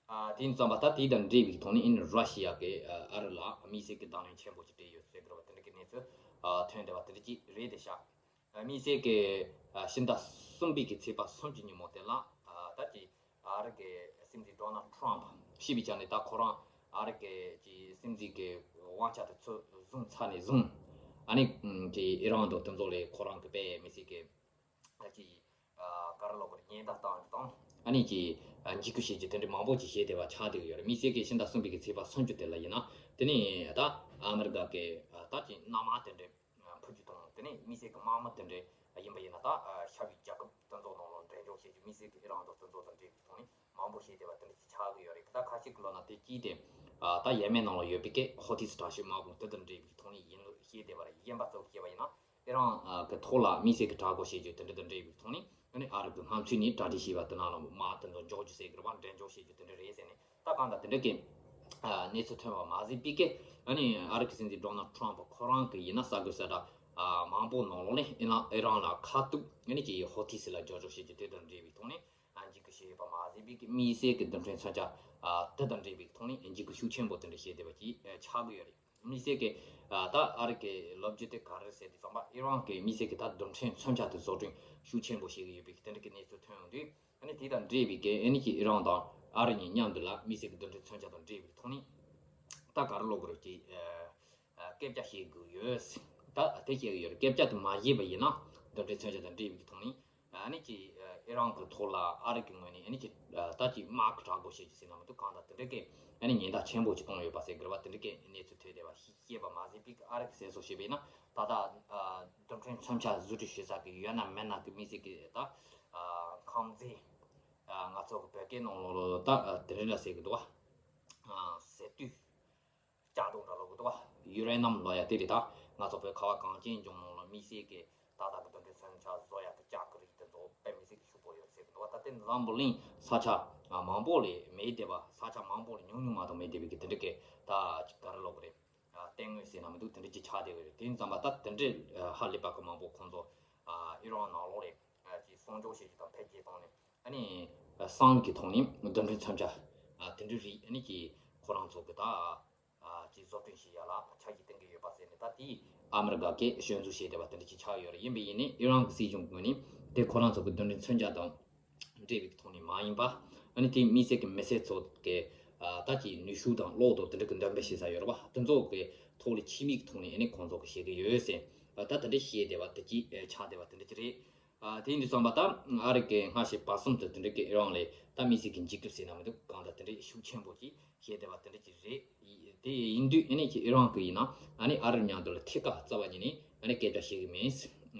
ཨ་དེ་ཡིན་ཙམ་པ་ད་དེ་དང་འབྲེལ་བའི་ཐོག་ནས་ཨིན་ར་ཤི་ཡ་གི་ཨ་རི་ལ་དམིགས་བསལ་གྱི་བརྡ་ལན་ཆེན་པོ་ཅིག་སྤྲད་ཡོད་ཟེར་གི་རེད་བ། དེ་འདྲ་གི་གནས་ཚུལ་ཨ་ཐོན་བསྡད་པ་དེ་འདྲ་ཅིག་རེད་དེ་ཤག་དམིགས་བསལ་གྱི་ཨ་ཕྱི་ཟླ་གསུམ་པའི་གི་ཚེས་པ་སུམ་ཅུ་ཉིན་མོ་དེ་ལ་ཨ་ད་ཀྱི་ཨ་རི་གི་སྲིད་འཛིན་ཌོ་ནལ་ཊམ་ཞེས་པའི་ཆ་ནས་ད་ཁོ་རང་ཨ་རི་གི་ཀྱི་སྲིད་འཛིན་གི་དབང་ཆ་དེ་ཚུར་བཟུང་ཚར་ནས་བཟུང་ཨ་ནི་ཀྱི་ཨི་རན་དང་དེ་ཚོ་ལས་ཁོ་རང་གི་དཔེ་མི་སྲིད་གི་ཀྱི་ཨ་ག་རེ་ལབ་དགོས་རེད། ཉེན་བརྡ་བཏང་རྒྱུ་དང་ཨ་ནི་ཀྱི་ཨ་འཇིགས་སྐུལ་བྱེད་རྒྱུ་དེ་འདྲ་མང་པོ་ཅིག་བྱས་བསྡད་པ་ཆགས་བསྡད་ཀྱི་ཡོད་རེད། དམིགས་བསལ་གྱི་ཕྱི་ཟླ་གསུམ་པའི་གི་ཚེས་པ་སུམ་ཅུ་དེ་ལ་ཡིན་ན་དེ་ནས་ད་ཨ་མི་རི་ཀ་གི་ཨ་ད་ཀྱི་མནའ་མ་དེ་འདྲ་ཕུད་རྒྱུ་དང་དེ་ནས་དམིགས་བསལ་གྱི་དམག་མི་དེ་འདྲ་ཡིན་པ་ཡིན་ན་ད་ཤར་བའི་རྒྱལ་ཁབ་དེ་ཚོ་ནང་ལ་འབྲེལ་འཇོག་བྱེད་རྒྱུ་དམིགས་བསལ་གྱི་ཨི་རན་དང་དེ་ཚོ་དང་འབྲེལ་བའི་ཐོག་ནས་མང་པོ་བྱས་བསྡད་པ་དེ་འདྲ་ཅིག་ཆགས་ཀྱི་ཡོད་རེད། ད་ཁ་ཤས་ཀྱི་ལབ་ན་དེ་གཅིག་དེ་ད་ཡེ་མེན་ནང་ལ་ཡོད་པའི་གི་ཧོ་ཐིས་དྲག་ཤོས་དམག་དཔུང་དེ་དང་འབྲེལ་བའི་ཐོག་ནས་ཡིན་ལུགས་བཤད་བསྡད་པ་རེད། གཞན་པ་གཙོ་བོ་བཤད་པ་ཡིན་ན་ཨི་རན་གི་ཐོག་ལ་དམིགས་བསལ་གྱི་དྲག་རྒོལ་བྱེད་རྒྱུ་དེ་འདྲ་དང་འབྲེལ་བའི་ཐོག་ནས་ ཨ་ནི་ཨ་རི་གི་སྔ་ཕྱི་ནས་གྲ་སྒྲིག་བྱས་པ་དེ་ནང་ལ་དམག་དེ་ཚོ་འཇོག་རྒྱུ་ཟེར་གི་རེད་པ། འགྲེམས་འཇོག་བྱེད་རྒྱུ་དེ་འདྲ་རེད་ཟེར་ནས། ད་གང་ལྟར་དེ་འདྲ་གི་ཨ་གནས་ཚུལ་ཐོན་པ་མ་ཟད་པའི་གི། ཨ་ནི་ཨ་རི་གི་སྲིད་འཛིན་ཌོ་ནལ་ཊམ་ཁོ་རང་གི་ཡིན་ན་ས་གོ་ས་གྲ་ཨ་མང་པོ་ནང་ལོགས་ནས་ཨི་རན་ཨི་རན་ལ་ཁ་ཐུག་ཨ་ནི་ཀྱི་ཧོ་ཐི་སི་ལ་འཇོག་འཇོག་བྱེད་རྒྱུ་དེ་དང་འབྲེལ་བའི་ཐོག་ནས། ཨ་འཇིགས་སྐུལ་བྱས་ཡོད་པ་མ་ཟད་པའི་གི་དམིགས་བསལ་གྱི་རྡུལ་ཕྲན་མཚོན་ཆ་ཨ་དེ་དང་འབྲེལ་བའི་ཐོག་ནས་འཇིགས་སྐུལ་ཤུགས་ཆེན་པོ་དེ་འདྲ་བྱས་བསྡད་པ་ཅིག་ཨ་ཆགས་ཀྱི་ཡོད་རེད། དམིགས་བསལ་གྱི་ཨ་ད་ཨ་རི་གི་ལོ་རྒྱུས་དེ་ག་རེ་ཟེར་དུས་ཙམ་པ། ཨི་རན་གྱི་དམིགས་བསལ་གྱི་ད་རྡུལ་ཕྲན་མཚོན་ཆ་དེ་བཟོ་སྐྲུན་ཤུགས་ཆེན་པོ་བྱེད་ཀྱི་ཡོད་པའི་གི་དེ་འདྲ་གི་གནས་ཚུལ་ཐོན་ཡོང་དུས། ཨ་ནི་དེ་དང་འབྲེལ་བའི་གི་ཨ་ནི་ཀྱི་ཨི་རན་དང་ཨ་རི་གཉིས་མཉམ་དུ་ལ་དམིགས་བསལ་གྱི་རྡུལ་ཕྲན་མཚོན་ཆ་དང་འབྲེལ་བའི་ཐོག་ནས་ད་ག་རེ་ལབ་དགོས་རེད། ཀྱི་ཨ་ཨ་སྐད་ཆ་བཤད་དགོས་ཡོད། ད་དེ་བཤད་ཀྱི་ཡོད་རེད། སྐད་ཆ་དེ་མ་བཤད་པ་ཡིན་ན་རྡུལ་ཕྲན་མཚོན་ཆ་དང་འབྲེལ་བའི་གི་ཐོག་ནས། ཨ་ནི་ཀྱི་ཨི་རན་གྱི་ཐོག་ལ་ཨ་རི་གི་ངོས་ནས་ཨ་ནི་ཀྱི་ད་ཀྱི་དམག་གི་དྲག་པོ་བྱེད་ཀྱི་ཟེར་ན་མི་འདུག་གང་ལྟར་དེ་འདྲ་གི་ཨ་ནི་ཉེན་བརྡ་ཆེན་པོ་ཅིག་བཏང་ཡོད་པ་ཟེར་དགོས་པ་དེ་འདྲ་གི་གནས་ཚུལ་ཐོན་བསྡད་པ་ཞིག་བཤད་པ་མ་ཟད་པའི་ཨ་རི་གི་གསལ་བསྒྲགས་བྱས་པ་ཡིན་ན། ད་ལྟ་རྡུལ་ཕྲན་མཚོན་ཆ་བཟོ་སྐྲུན་བྱེད་ས་གི་ཡོད་ན་མེད་ན་གི་དམིགས་བསལ་གི་ད་ཁང་བརྩེགས་ང་ཚོ་གི་བོད་སྐད་ནང་ལོགས་ལ་ད་དེ་རིང་ལ་ཟེར་གི་འདུག་བ། ཟེར་དུས། ལྕགས་སྒྲོག་འདྲ་ལོ་གི་འདུག་བ། ཡུ་རེ་ནམ་ལོ་ཡ་དེ་རེད། ད་ང་ཚོ་བོད་ཁ་བ་གངས་ཅན་ལྗོངས་ནང་ལ་དམིགས་བསལ་གྱི་ད་ལྟ་གི་རྡུལ་ཕྲན་མཚོན་ཆ་བཟོ་ཡ་གི་ལྕགས་ཀྱི་རིགས་དེ་ཚོ་དཔེ་མི་སྲིད་གི་ཕྱུག་པོ་ཡོད་ཟེར་གི་འདུག་བ། ད་དེ་འཛམ་བུ་གླིང་ས་ཆ་མང་པོ་ལས་མེད་བསྡད་པ། ས་ཆ་མང་པོ་ལས་ཉུང་ཉུང་མ་གཏོགས་མེད་བསྡད་པའི་གི་དེ་འདྲ་གི་ད་ཅིག་ག་རེ་ལབ་དགོས་རེད། ལྟད་མོ་ཟེར་ན་མི་འདུག་དེ་འདྲ་ཅིག་ཆགས་བསྡད་ཡོད་རེད། དེ་ཡིན་ཙམ་པ་ད་དེ་འདྲའི་ཧ་ལས་པ་གི་མང་པོ་ཁོང་ཚོ་ཨི་རན་ནང་ལོགས་ལས་ཅིག་སྲུང་སྐྱོབ་བྱེད་རྒྱུ་དང་འཕེལ་རྒྱས་བཏང་ནས། ཨ་ནི་སང་གི་ཐོག་ནས་རྡུལ་ཕྲན་མཚོན་ཆ་ཨ་དེ་འདྲའི་རིགས་ཨ་ནི་ཀྱི་ཁོ་རང་ཚོ་གི་ད་ཨ་ཅིག་བཟོ་སྐྲུན་བྱེད་ཡ་ལ་འཆར་གཞི་བཏིང་གི་ཡོད་པ་ཟེར་ནས། ད་དེ་ཨ་མི་རི་ཀ་གིས་སྐྱོན་འཛུགས་བྱས་བསྡད་པ་དེ་འདྲ་ཅིག་ཆགས་ཡོད་རེད། ཡིན་པ་ཡིན་ནའི་ཨི་རན་གྱི་སྲིད་གཞུང་ངོས་ནས་དེ་ཁོ་རང་ཚོ་གི་རྡུལ་ཕྲན་མཚོན་ཆ་དང་འབྲེལ་བའི་ཐོག་ནས་མ་ཡིན་པ། ཨ་ནི་དེ་དམིགས་བསལ་གྱི་མི་སེར་ཚོ་གི་ཨ་ད་ཀྱི་ནུས་ཤུགས་དང་གློག་དང་དེ་འདྲ་གི་འདོན་སྤེལ་བྱེད་ས་ཡོད་རེད་བ། དེ་ཚོ་གི་ཐོག་ལ་ཕྱི་མིག་གི་ཐོག་ནས་ཨ་ནི་ཁོང་ཚོ་གི་བྱེད་ཀྱི་ཡོད་ཟེར། ཨ་ད་དེ་འདྲ་བཤད་བསྡད་པ་དེ་ཅིག་ཨ་ཆགས་བསྡད་པ་དེ་འདྲ་ཅིག་རེད། ཨ་དེ་ཡིན་དུས་ཙམ་པ་ད་ཨ་རི་གི་སྔ་ཕྱི་བར་གསུམ་དུ་དེ་འདྲ་གི་ཨི་རན་ལ་ད་དམིགས་བསལ་གྱི་འཇིགས་སྐུལ་ཟེར་ན་མི་འདུག་གང་ལྟར་དེ་འདྲ་ཤུགས་ཆེན་པོ་ཅིག་བྱས་བསྡད་པ་དེ་འདྲ་ཅིག་རེད། དེ་ཡིན་དུས་ཨ་ནི་ཀྱི་ཨི་རན་གི་ཡིན་ན་ཨ་ནི་ཨ་རི་མཉམ་དུ་ལ་ཐད་ཀར་རྩ་བ་ཉིད་ནས་ཨ་ནི་སྐད་ཆ་བཤད་གི་མེད།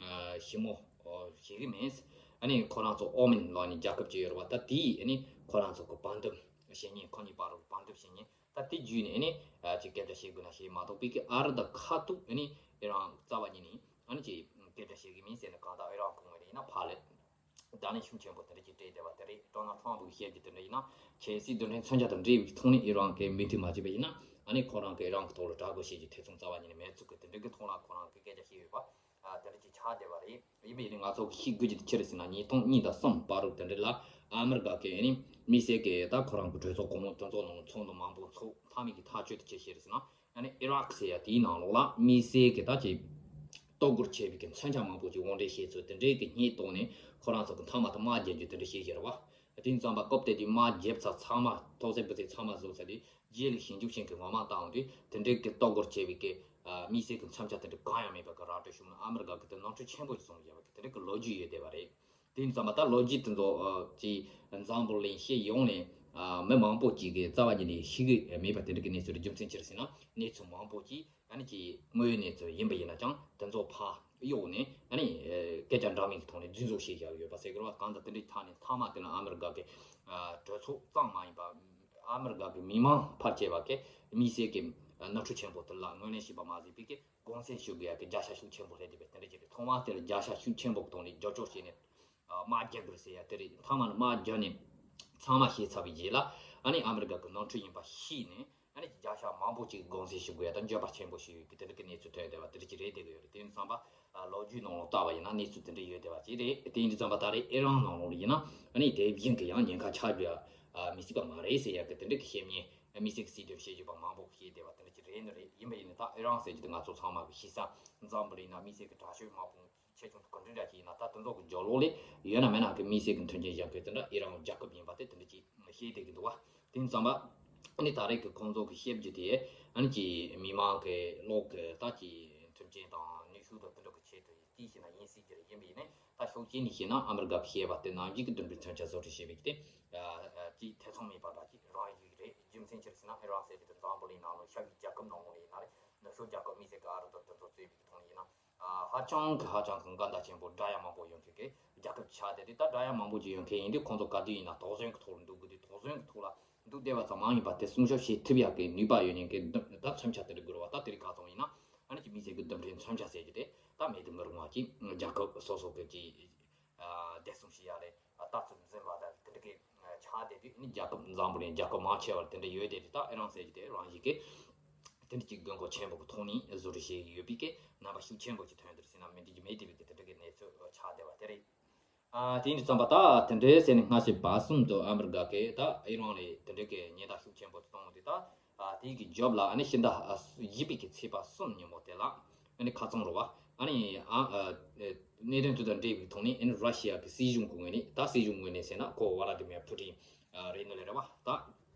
ཨ་ཞིབ་མོ་བཤད་གི་མེད། ཨ་ནི་ཁོ་རང་ཚོ་ཨོ་མན་ལབ་ནས་རྒྱལ་ཁབ་ཅིག་ཡོད་རེད་བ། ད་དེ་ཡིས་ཨ་ནི་ཁོ་རང་ཚོ་གི་བར་འདུམ་བྱེད་མཁན། ཁོ་གཉིས་བར་དུ་བར་འདུམ་བྱེད་མཁན། ད་དེ་བརྒྱུད་ནས་ཨ་ནི་ཅིག་སྐད་ཆ་བཤད་དགོས་ན་བཤད་མ་གཏོགས་པའི་གི་ཨ་རི་དང་ཁ་ཐུག་ཨ་ནི་ཨི་རན་རྩ་བ་ཉིད་ནས་ཨ་ནི་ཅིག་སྐད་ཆ་བཤད་གི་མིན་ཟེར་ནས། གང་ལྟར་ཨི་རན་གི་ངོས་ནས་ཡིན་ན་ཕར་ལ་བརྡ་ལན་ཤུགས་ཆེན་པོ་དེ་འདྲ་ཅིག་སྤྲད་བསྡད་པ་དེ་རེད། ཌོ་ནལ་ཊམ་གིས་བཤད་རྒྱུ་དེ་འདྲ་ཡིན་ན། གལ་སྲིད་རྡུལ་ཕྲན་མཚོན་ཆ་དང་འབྲེལ་བའི་ཐོག་ནས་ཨི་རན་གིས་མོས་མཐུན་མ་བྱས་པ་ཡིན་ན་ཨ་ནི་ཁོ་རང་གིས་ཨི་རན་གི་ཐོག་ལ་དྲག་རྒོལ་བྱེད་རྒྱུ་ཐེ་ཚོམ་རྩ་བ་ཉིད་ནས་མེད་ཚུལ་གི་དེ་འདྲ་གི་ཐོག་ལ་ཁོ་རང་གིས་སྐད་ཆ་བཤད་ཡོད་པ། ཨ་དེ་འདྲ་ཅིག་ཆགས་བསྡད་པ་རེད། ཡིན་པ་ཡིན་ནའི་ང་ཚོ་གིས་ཤེས་དགོས་རྒྱུ་དེ་ཅི་རེད་ཟེར་ན། ཉིས་སྟོང་གཉིས་དང་གསུམ་བར་དུ་དེ་འདྲ་ལ་ཨ་མི་རི་ཀ་གིས་ཨ་ནི་དམིགས་བསལ་གྱི་ད་ཁོ་རང་གི་གྲོས་ཚོགས་གོང་མ་དེ་ཚོ་ནང་ཚོགས་འདུ་མང་པོ་ཚོགས། མཐའ་མའི་གི་ཐག་གཅོད་དེ་ཅི་བྱས་རེད་ཟེར་ན། ཨ་ནི་ཨི་རག་ཟེར་ཡ་དེའི་ནང་ལོགས་ལ་དམིགས་བསལ་གྱི་ད་ཅིག་གཏོར་རྒོལ་བྱས་པའི་གི་མཚོན་ཆ་མང་པོ་ཅིག་དབོར་འདྲེན་བྱས་ཚུལ་དེ་འདྲའི་གི་བརྙན་བཏང་ནས་ཁོ་རང་ཚོ་གི་མཐའ་མ་དེ་དམག་རྒྱག་རྒྱུ་དེ་འདྲ་བྱས་བཞག་རེད་བ། དེ་ཡིན་ཙམ་པ་སྐབས་དེ་དུས་དམག་རྒྱབ་ཚར། ཚང་མ་ཐོག་བརྩེགས་བུ་བརྩེགས་ཚང་མ་བཟོས་ཚར་དུས། རྗེས་ལ་ཞིབ་འཇུག་བྱེད་མཁན་ངོ་མ་བཏང་དུས་དེ་འདྲའི་གི་གཏོར་རྒོལ་བྱས་པའི་གི་ཨ་དམིགས་བསལ་གི་མཚོན་ཆ་དེ་འདྲ་གང་ཡང་མེད་པ་གི་ར་སྤྲོད་བྱུང་ན་ཨ་མི་རི་ཀ་གི་དེ་ནོར་འཁྲུལ་ཆེན་པོ་ཞིག་བཟོ་བཞག་པ་གི་དེ་འདྲའི་གི་ལོ་རྒྱུས་ཡོད་བསྡད་པ་རེད། དེ་ཡིན་ཙམ་པ་ད་ལོ་རྒྱུས་དེ་ཚོ་ཨ་ཅིག་འཛམ་བུ་གླིང་ཤེས་ཡོང་ནས་ཨ་མི་མང་པོ་ཅིག་གིས་རྩ་བ་ཉིད་ནས་ཤེས་ཀྱི་མེད་པ་དེ་འདྲ་གི་གནས་ཚུལ་རྒྱུ་མཚན་ཅི་རེད་ཟེར་ན། གནས་ཚུལ་མང་པོ་ཅིག་ཨ་ནི་ཅིག་དངོས་ཡོད་གནས་ཚུལ་ཡིན་པ་ཡིན་ན་ཅང་དེ་ཚོ་ཕར་གཡོགས་ནས་ཨ་ནི་ཨ་སྐད་ཆ་འདྲ་མིན་གྱི་ཐོག་ནས་རྫུན་བཟོ་བྱས་བཞག་ཡོད་པ་ཟེར་གི་རེད་བ། གང་ལྟར་དེ་འདྲའི་ཐད་ནས་མཐའ་མ་དེ་ལ་ཨ་མི་རི་ཀ་གི་ཨ་གྲོས་ཚོགས་ཙམ་མ་ཡིན་པ། ཨ་མི་རི་ཀ་གི་མི་མང་ཕལ་ཆེ་བ་གིས་དམིགས་བསལ་གྱི་ནོར་འཁྲུལ་ཆེན་པོ་དེ་ལ་ངོས་ལེན་བྱས་པ་མ་ཟད་པའི་གི་དགོངས་སེལ་ཞུ་དགོས་ཡ་གི་བརྒྱ་ཆ་ཤུགས་ཆེན་པོ་སླེབས་བསྡད་པའི་དེ་འདྲ་ཅིག་རེད། ཐོག་མ་དེ་ལ་བརྒྱ་ཆ་ཤུགས་ཆེན་པོ་གི་ཐོག་ནས་རྒྱབ་སྐྱོར་བྱས་ནས་དམག་རྒྱག་དགོས་ཟེར་ཡ་དེ་རེད། མཐའ་མ་ནས་དམག་རྒྱག་ནས་ཚང་མ་ཤེས་ཚར་བའི་རྗེས་ལ་ཨ་ནི་ཨ་མི་རི་ཀ་གི་ནོར་འཁྲུལ་ཡིན་པ་ཤེས་ནས་ཨ་ནི་བརྒྱ་ཆ་མང་པོ་ཅིག་དགོངས་སེལ་ཞུ་དགོས་ཡ་དང་འགྱོད་པ་ཆེན་པོ་ཞིག་ཡོད་པའི་དེ་འདྲ་གི་གནས་ཚུལ་ཐོན་བསྡད་པ་དེ་འདྲ་ཅིག་རེད་བསྡད་ཀྱི་ཡོད་རེད། དེ་ཡིན་ཙམ་པ་ལོ་རྒྱུས་ནང་ལ་བལྟས་པ་ཡིན་ན་གནས་ཚུལ་དེ་འདྲ་ཡོད་བསྡད་པ་ཅིག་རེད། དེ་ཡིན་དུས་ཙམ་པ་ད་རེས་ཨི་རན་ནང་ལོགས་ལ་ཡིན་ན་ཨ་ནི་དེ་བཞིན་གྱི་ཡང་ཉེན་ཁ་ཆགས་རྒྱུ་ཡ་མི་སྲིད་པ་མ་རེད་ཟེར་ཡ་གི་དེ་འདྲ་གི་བཤད་མཁན། དམིགས་བསལ་གྱི་སྲིད་དོན་བཤད་རྒྱུ་པ་མང་པོ་གིས་བཤད་བསྡད་པ་དེ་འདྲ་ཅིག་རེད་ནི་རེད། ཡིན་པ་ཡིན་ནའི་ད་ཨི་རན་ཟེར་རྒྱུ་དེ་ང་ཚོ་ཚང་མ་གིས་ཤེས་ས། འཛམ་བུ་གླིང་ན་དམིགས་བསལ་གྱི་དྲག་ཤོས་དམག་དཔུང་ཆེ་ཆུང་ག་འདྲ་འདྲ་ཅིག་ཡིན་ན་ད་དེ་ཚོ་གི་སྦྱོར་ཀློག་ལས་ཡོད་ན་མེད་ན་གི་དམིགས་བསལ་གྱི་མཐུན་རྐྱེན་བཞག་མཁན་དེ་འདྲ་ཨི་རན་རྒྱལ་ཁབ་ཡིན་པ་དེ་དེ་འདྲ་ཅིག་ཤེས་བསྡད་ཀྱི་འདུག་བ། དེ་ཡིན་ཙམ་པ་ཨ་ནི་ད་རེས་ཀྱི་ཁོང་ཚོ་གི་བཤད་རྒྱུ་དེ་ཨ་ནི་ཅིག་མི་མང་གི་བློ་གི་ད་ཅིག་མཐུན་རྐྱེན་དང་ནུས་ཤུགས་དང་དེ་འདྲ་གི་ཆེད་དུ་བལྟས་ཤེ་ན་ཡིན་སྲིད་ཀྱི་རེད། ཡིན་པ་ཡིན་ནའི་ད་ཕྱོགས་གཅིག་ནས་བཤད་ན་ཨ་མི་རི་ཀ་གིས་བཤད་པ་དེ་ནང་བཞིན་གྱི་རྡུལ་ཕྲན་མཚོན་ཆ་བཟོ་སྐྲུན་བྱས་པའི་དེ་ཅིག་ཐེ་ཚོམ་མེད་པ་འདྲ་ཅིག་རང་ཡིག་རེད། རྒྱུ་མཚན་ཅི་རེད་ཟེར་ན་ཨི་རན་ཟེར་གྱི་དེ་འཛམ་བུ་གླིང་ནང་ལ་ཤར་ཡུལ་རྒྱལ་ཁབ་ནང་ལོགས་ལ་ཡིན་ན་རེད། ནུབ་ཕྱོགས་རྒྱལ་ཁབ་དམིགས་བསལ་གྱི་ཨ་རི་དང་དེ་ཚོ་གཙོས་པའི་གི་ཐོག་ནས་ཡིན་ན་ཧ་ཅང་གི་ཧ་ཅང་གི་འགལ་ཟླ་ཆེན་པོ་དགྲ་ཡ་མང་པོ་ཡོད་མཁན་གྱི་རྒྱལ་ཁབ་ཆགས་བསྡད་དེ། ད་དགྲ་ཡ་མང་པོ་ཅིག་ཡོད་མཁན་ཡིན་དུས་ཁོང་ཚོ་ག་དུས་ཡིན་ན་དོགས་ཟོན་གྱི་ཐོག་ལ་འདུག་དགོས་དུས་དོགས་ཟོན་གྱི་ཐོག་ལ་འདུག་བསྡད་པ་ཙམ་མ་ཡིན་པ་དེ་སྲུང་སྐྱོབ་བྱེད་ཐུབ་ཡག་གི་ནུས་པ་ཡོད་མཁན་གྱི་ད་མཚོན་ཆ་དེ་འདྲ་དགོས་རེད་བ། ད་དེ་རིགས་ག་ཙམ་ཡིན་ན་ཨ་ནི་ཅིག་དམིགས་བསལ་གྱི་རྡུལ་ཕྲན་མཚོན་ཆ་ཟེར་རྒྱུ་དེ་ད་མེད་དུ་མི་རུང་བ་ཅིག་རྒྱལ་ཁབ་སོ་སོ་གི་ཅིག་ བདེ་སྲུང་བྱེད་ཡ་ལས་ལྟ་ཚུལ་འཛིན་པ་དང་དེ་འདྲ་གི་ཆགས་བསྡད་དུས་ནི་རྒྱལ་ཁབ་འཛམ་བུ་གླིང་རྒྱལ་ཁབ་མང་ཆེ་བར་དེ་འདྲ་ཡོད་དེ་རེད། ད་ཨི་རན་ཟེར་གྱི་དེ་རང་བཞིན་གྱི་དེ་འདྲ་གྱི་དགོས་མཁོ་ཆེན་པོ་གི་ཐོག་ནས་བཟོ་སྐྲུན་བྱེད་ཀྱི་ཡོད་པའི་གི་རྣམ་པ་ཤུགས་ཆེན་པོ་ཅིག་ཐོན་དེར་ཟེར་ན་མི་འགྲིག་གི་མེད་དེ་བའི་གི་དེ་འདྲ་གི་གནས་ཚུལ་ཆགས་བསྡད་པ་དེ་རེད། ཨ། དེ་ཡིན་དུས་ཙམ་པ་ད་དེ་འདྲའི་ཟེར་ནས་སྔ་ཕྱི་བར་གསུམ་དུ་ཨ་མི་རི་ཀ་གིས་ད་ཨི་རན་ལ་དེ་འདྲའི་གི་ཉེན་བརྡ་ཤུགས་ཆེན་པོ་གཏོང་དུས་ད། ཨ། དེའི་གི་རྒྱབ་ལ་ཨ་ནི་ཕྱི་ཟླ་ཨ་བཞི་པའི་གི་ཚེས་པ་གསུམ་ཉིན་མོ་དེ་ལ་ཨ་ནི་ཁ་རྩང་རུ་བ་ཨ་ནི་ཨ་ཨ་གནད་དོན་དེ་དང་འབྲེལ་བའི་ཐོག་ནས་ཨ་ནི་ར་ཤི་ཡ་གི་སྲིད་གཞུང་གི་ངོས་ནས། ད་སྲིད་གཞུང་ངོས་ནས་ཟེར་ན་ཁོ་ཝ་ལ་ཏི་མེར་ཕུ་ཏིན་རེད་ནོ་ལེ་རེད་བ། ད་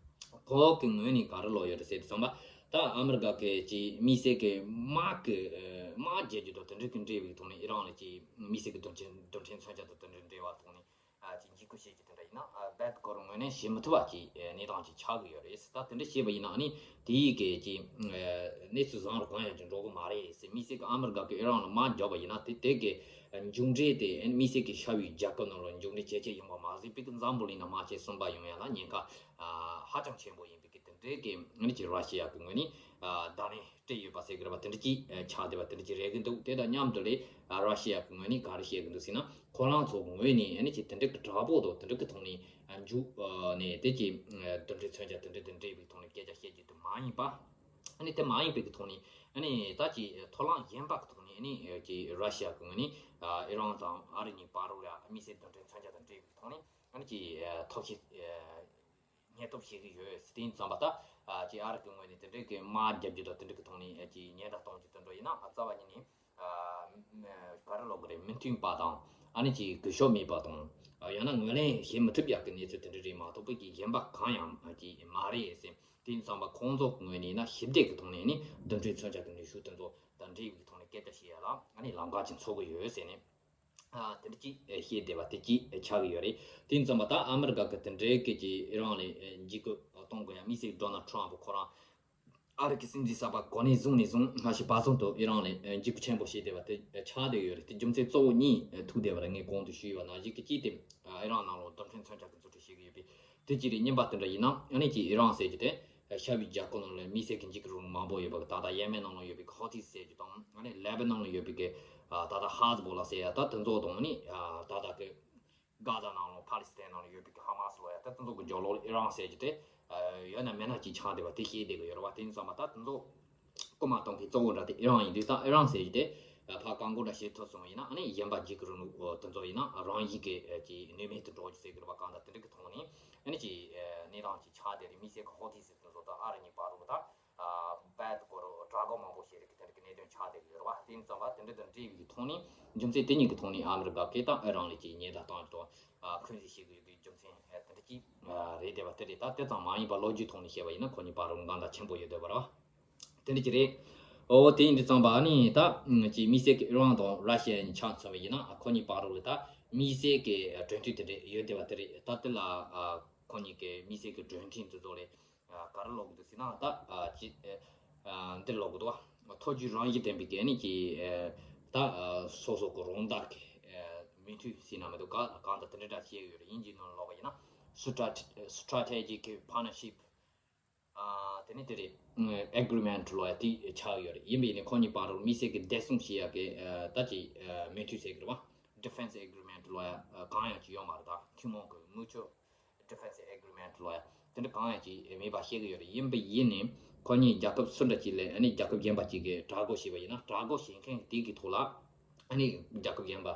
ཁོ་གི་ངོས་ནས་ག་རེ་ལོག་ཡོད་རེད་ཟེར་དུས་ཙམ་པ། ད་ཨ་མི་རི་ཀ་གི་ཅིག་དམིགས་བསལ་གི་དམག་གི་དམག་རྒྱག་རྒྱུ་དང་དེ་འདྲ་གི་འབྲེལ་བའི་ཐོག་ནས་ཨི་རན་ལ་ཅིག་དམིགས་བསལ་གི་རྡུལ་ཕྲན་རྡུལ་ཕྲན་མཚོན་ཆ་དང་དེ་འདྲ་འབྲེལ་བ་ཐོག་ནས། ཨ། ཅིག་འཇིགས་སྐུལ་བྱེད་ཀྱི་དེ་འདྲ་ཡིན་ན། ཨ། རྦད་ཁོ་རང་ངོས་ནས་བྱེད་མི་ཐུབ་པ་ཅིག་གནས་སྟངས་ཅིག་ཆགས་ཀྱི་ཡོད་རེད། ད་དེ་འདྲ་བྱས་པ་ཡིན་ན་ཨ་ནི་དེའི་གི་ཅིག་ཨ་གནས་ཚུལ་བཟང་རུ་གང་ཡང་ཅིག་འགྲོ་གི་མ་རེད་ཟེར། དམིགས་བསལ་གྱི་ཨ་མི་རི་ཀ་གི་ཨི་རན་ལ་དམག་བརྒྱབ་པ་ཡིན་ན་དེ་དེ་གི་མཇུག་འབྲས་དེ་ཨ་ནི་དམིགས་བསལ་གྱི་ཤར་བའི་རྒྱལ་ཁབ་རྣམས་ལ་མཇུག་འབྲས་ཇེ་ཆེ་ཡིན་པ་མ་ཟད་པའི་གི་འཛམ་བུ་གླིང་ནང་དམག་ཆེན་གསུམ་པ་ཡོང་ཡ་ལ་ཉེན་ཁ་ཨ་ཧ་ཅང་ཆེན་པོ་ཡིན་པའི་གི་དེ་འདྲའི་གི་ཨ་ནི་ཅིག་ར་ཤི་ཡ་གི་ངོས་ནས་ཨ་བརྡ་ལན་སྤྲད་ཡོད་པ་ཟེར་གི་རེད་པ། དེ་འདྲ་ཅིག་ཨ་ཆགས་བསྡད་པ་དེ་འདྲ་ཅིག་རེད་གི་འདུག་དེ་དང་མཉམ་དུ་ལས་ཨ་ར་ཤི་ཡ་གི་ངོས་ནས་ག་རེ་བཤད་གི་འདུག་ཟེར་ན། ཁོ་རང་ཚོ་ངོས་ནས་ཨ་ནི་ཅིག་དེ་འདྲ་གི་དྲག་པོ་དང་དེ་འདྲ་གི་ཐོག་ནས་མཇུག་ནས་དེ་ཅིག་རྡུལ་ཕྲན་མཚོན་ཆ་དེ་འདྲ་དེ་འདྲ་བའི་ཐོག་ནས་སྐད་ཆ་བཤད་རྒྱུ་དེ་མ་ཡིན་པ། ཨ་ནི་དེ་མ་ཡིན་པའི་གི་ཐོག་ནས་ཨ་ནི་ད་ཅིག་ཐོ་རངས་གཞན་པ་གི་ཐོག་ནས་ཨ་ནི་ཅིག་ར་ཤི་ཡ་གི་ངོས་ནས་ཨི་རན་དང་ཨ་རི་གཉིས་བར་དུ་ལ་དམིགས་བསལ་རྡུལ་ཕྲན་མཚོན་ཆ་དང་འབྲེལ་བའི་ཐོག་ནས་ཨ་ནི་ཅིག་ཐབས་ཤེས་སྙིང་སྟོབས་བྱེད་ཀྱི་ཡོད། དེ་ཡིན་ཙམ་པ་ད་ཅིག་ཨ་རི་གི་ངོས་ནས་དེ་འདྲའི་གི་དམག་རྒྱག་རྒྱུ་དང་དེ་འདྲའི་གི་ཐོག་ནས་ཅིག་ཉེན་བརྡ་གཏོང་རྒྱུ་དེ་འདྲ་ཡིན་ན། ཨ། རྩ་བ་ཉིད་ནས་ཨ་ག་རེ་ལབ་དགོས་རེད། མི་མཐུན་པ་དང་ཨ་ནི་ཅིག་གུས་ཞབས་མེད་པ་དང་། ཨ། ཡང་ན་ངོས་ལེན་བྱེད་མི་ཐུབ་ཡག་གི་གནས་ཚུལ་དེ་འདྲ་རེད་མ་གཏོགས་པའི་གི་གཞན་པ་གང་ཡང་ཅིག་མ་རེད་ཟེར། དེ་ཡིན་ཙམ་པ་ཁོང་ཚོ་ངོས་ནས་ན་ཞི་བདེ་གི་ཐོག་ནས་ནི་རྡུལ་ཕྲན་མཚོན་ཆ་གི་ནུས་ཤུགས་དེ་ཚོ་དང་འབྲེལ་བའི་ཐོག་ནས་སྐད་ཆ་བཤད་ཡ་ལ་ཨ་ནི་ལམ་ཁ་ཅིག་འཚོལ་གི་ཡོད་ཟེར་ནས། ཨ། དེ་འདྲ་ཅིག་བཤད་བསྡད་པ་དེ་ཅིག་ཆགས་ཀྱི་ཡོད་རེད། དེ་ཡིན་ཙམ་པ་ད་ཨ་མི་རི་ཀ་གི་དེ་འདྲའི་སྐད་ཀྱི་ཨི་རན་ལ་འཇིགས་སྐུལ་གཏོང་དགོས་ཡ་དམིགས་བསལ་ཌོ་ནལ་ཊམ་ཁོ་རང་ཨ་རི་གི་སྲིད་འཛིན་གསར་པ་གོ་གནས་བཟུང་ནས་བཟུང་སྔ་ཕྱི་བར་གསུམ་དུ་ཨི་རན་ལ་འཇིགས་སྐུལ་ཆེན་པོ་བྱས་བསྡད་པ་དེ་ཆགས་བསྡད་ཡོད་རེད། དེ་རྒྱུ་མཚན་གཙོ་བོ་གཉིས་ཐུག་བསྡད་པ་རེད། ངས་གོང་དུ་ཞུས་པ་ནང་བཞིན་གྱི་གཅིག་དེ་ཨི་རན་ནང་ལ་རྡུལ་ཕྲན་མཚོན་ཆ་གི་འཛུགས་སྐྲུན་བྱེད་ཀྱི་ཡོད་པས། དེ་གཅིག་རེད། གཉིས་པ་དེ་འདྲ་ཡིན་ན་ཨ་ནི་ཅིག་ཨི་རན་ཟེར་རྒྱུ་དེ་ཤར་བའི་རྒྱལ་ཁབ་ནང་ལ་དམིགས་བསལ་གྱི་འཇིགས་སྐུལ་རུ་མང་པོ་ཡོད་པ་གི། ད་ལྟ་ཡེ་མེན་ནང་ལ་ཡོད་པའི་གི་ཧོ་ཐིས་ཟེར་རྒྱུ་དང་། ཨ་ནི་ལེ་བྷ་ནན་ལ་ཡོད་པའི་གི་ད་ལྟ་ཧ་ཛི་བོ་ལ་ཟེར་ཡ་ད་དེ་ཚོ་དང་། ཨ་ནི་ད་ལྟ་གི་གྷ་ཛ་ནང་ལ་ཕ་ལི་སི་ཐན་ནང་ལ་ཡོད་པའི་གི་ཧ་མ་སི་ལ་ཡ་ད་དེ་ཚོ་གི་རྒྱབ་ལོགས་ལ་ཨི་རན་ཟེར་རྒྱུ་དེ་ཡོད་ན་མེད་ན་ཅིག་ཆགས་བསྡད་པ་དེ་ཤེས་བསྡད་གི་ཡོད་རེད་བ། དེ་ཡིན་ཙང་མ་ད་དེ་ཚོ་སྐུལ་མ་གཏོང་མཁན་གཙོ་བོ་འདྲ་དེ་ཨི་རན་ཡིན་དུས། ད་ཨི་རན་ཟེར་རྒྱུ་དེ་ཕར་བཀག་འགོག་འདྲ་བྱེད་ཐུབ་སོང་བ་ཡིན་ན། ཨ་ནི་གཞན་པ་འཇིགས་སྐུལ་རུ་དེ་ཚོ་ཡིན་ན་རང་བཞིན་གྱིས་ཀྱི་ནུས་མེད་དུ་འགྲོ་རྒྱུ་ཟེར་གི་རེད་བ། གང་ལྟར་དེ་འདྲ་གི་ཐོག་ནས་ཨ་ནི་ཅིག་གནས་སྟངས་ཅིག་ཆགས་བསྡད་རེད། དམིགས་བསལ་གྱི་ཧོ་ཐིས་ཟེར་དེ་ཚོ་ད་ཨ་རི་གཉིས་བར་དུ་ད་རྦད་དེ་ཁོ་རང་དགྲ་སྒོ་མང་པོ་བྱས་རེད་གི། དེ་འདྲ་གི་གནད་དོན་ཆགས་བསྡད་གི་ཡོད་རེད་བ། དེ་ཡིན་ཙང་བ་དེ་འདྲ་དང་འབྲེལ་བའི་གི་ཐོག་ནས་རྒྱུ་མཚན་དེ་གཉིས་ཀྱི་ཐོག་ནས་ཨ་མི་རི་ཀ་གིས་ད་ཨི་རན་ལ་ཅིག་ཉེན་བརྡ་བཏང་རྒྱུ་དང་འཁོན་འཛིན་བྱེད་གི་ཡོད་གི་རྒྱུ་མཚན་དེ་འདྲ་ཅིག་རེད་བསྡད་པ་དེ་རེད། ད་དེ་ཙམ་མ་ཡིན་པ་ལོ་རྒྱུས་ཐོག་ནས་བཤད་པ་ཡིན་ན་ཁོ་གཉིས་བར་དུ་འགལ་ཟླ་ཆེན་པོ་ཡོད་བསྡད་པ་རེད་བ། དེ་འདྲ་ཅིག་རེད། འོ་དེ་ཡིན་དུས་ཙམ་པ་ནི་ད་ཅིག་དམིགས་བསལ་གྱི་ཨི་རན་དང་ར་ཤི་ཡ་གཉིས་ཆ་མཚོན་པ་ཡིན་ན། ཁོ་གཉིས་བར་དུ་ད་དམིགས་བསལ་གྱི་གྲོས་མཐུན་དེ་འདྲ་ཡོད་བསྡད་པ་དེ་རེད། ད་དེ་ལ་ཁོ་གཉིས་ཀྱི་དམིགས་བསལ་གྱི་གྲོས་མཐུན་དེ་ཚོ་ལས་ག་རེ་ལབ་དགོས་འདུག་ཟེར་ན། ད་ཅིག་འདི་ལབ་དགོས་འདུག་བ། ཐོག་རྒྱུས་རང་བཞིན་ལྡན་པའི་གལ་ནི་ཅིག་ད་སོ་སོ་གི་རང་བདག་གི་མོས་མཐུན་ཟེར་ན་མི་འདུག་ག་གང་ལྟར་དེ་འདྲ་འདྲ་བཤད་ཡོད་རེད། དབྱིན་ཇིའི་ནང་ལ་ལབ་པ་ཡིན་ན་སི་ཊ་སི་ཊེ་ཊི་ཇི་ཀི་པཱར་ཊི་ནར་ཤིབ། ཨ། དེ་ནི་དེ་རེད། ཨེག་རི་མེན་ཊི་ལབ་ཡ་དེ་ཆགས་ཡོད་རེད། ཡིན་པ་ཡིན་ནའི་ཁོ་གཉིས་བར་དུ་དམིགས་བསལ་གྱི་བདེ་སྲུང་བྱེད་ཡ་གི་ཨ་ད་ཅིག་ཨ་མོས་མཐུན་ཟེར་གི་རེད་བ། ཌི་ཕེན་སི་ཨེག་རི་མེན་ཊི་ལབ་ཡ་ཨ་གང་ཡང་ཅིག་ཡོད་མ་རེད། ད་ཐུན་མོང་གི་མུ་ཅུ་ཨལ་ཌི་ཕེན་སི་ཨེག་རི་མེན་ཊི་ལབ་ཡ་དེ་འདྲ་གང་ཡང་ཅིག་མེད་པ་བཤད་གི་ཡོད་རེད། ཡིན་པ་ཡིན་ནའི་ཁོ་གཉིས་རྒྱལ་ཁབ་སུ་འདྲ་ཅིག་ལ་ཨ་ནི་རྒྱལ་ཁབ་གཞན་པ་ཅིག་གིས་དྲག་རྒོལ་བྱས་པ་ཡིན་ན། དྲག་རྒོལ་བྱེད་མཁན་དེ་གི་ཐོག་ལ་ཨ་ནི་རྒྱལ་ཁབ་གཞན་པ་